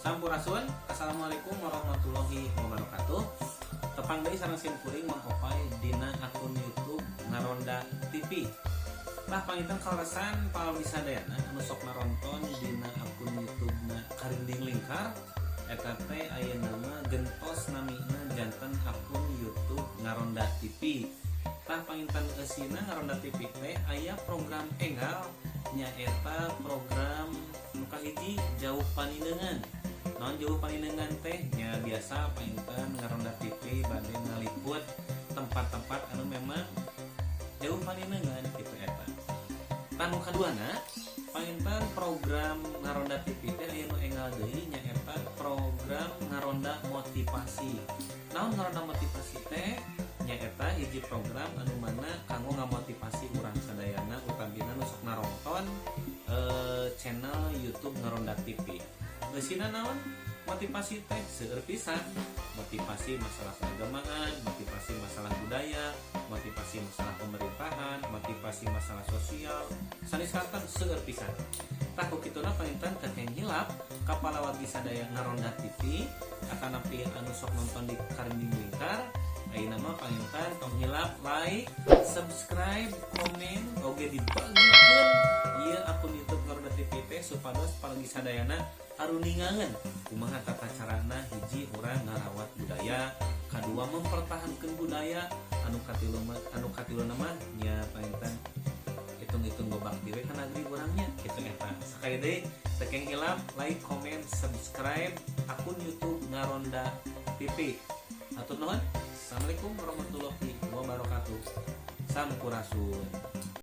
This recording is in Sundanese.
Sampurasun, assalamualaikum warahmatullahi wabarakatuh. Tepang deui sareng sim kuring Mang Opay dina akun YouTube Ngaronda TV. Tah, panginten kaleresan pawargi sadayana anu sok naronton dina akun YouTube na Karinding Lingkar, eta teh ayeuna mah gentos namina janten akun YouTube Ngaronda TV. Tah, panginten eusina Ngaronda TV teh aya program enggal, nyaeta program nu kahiji, Jauh Paninengan. Naon Jauh Paninengan teh? Nya biasa panginten Ngaronda TV bade ngaliput tempat-tempat anu memang jauh paninengan gitu eta. Tah, nu kaduana, panginten program Ngaronda TV teh aya nu enggal deui, nyaeta program Ngaronda Motivasi. Naon Ngaronda Motivasi teh? Nyaeta hiji program anu mana kanggo ngamotivasi urang sadayana, utamina nu sok naronton channel YouTube Ngaronda TV. Eusina naon motivasi teh? Seueur pisan, motivasi masalah keagamaan, motivasi masalah budaya, motivasi masalah pemerintahan, motivasi masalah sosial, sanes kanten, seueur pisan. Tah, ku kituna panginten teu hilap ka palawargi sadaya Ngaronda TV atanapi anu sok nonton di Karinding Lingkar. Ayeuna mah panginten tong hilap like, subscribe, komen, oge dibagikeun ieu akun YouTube Ngaronda TV teh supados pawargi sadayana aruningangeun kumaha tata carana hiji, urang ngarawat budaya, kadua, mempertahankan budaya, anu katilu mah, anu katilu mah nya panginten hitung-hitung bakti we ka negeri urang nya kitu eta. Sekali deui, teu hilap like, comment, subscribe akun YouTube Ngaronda TV. Hatur nuhun. Assalamualaikum warahmatullahi wabarakatuh. Sampurasun.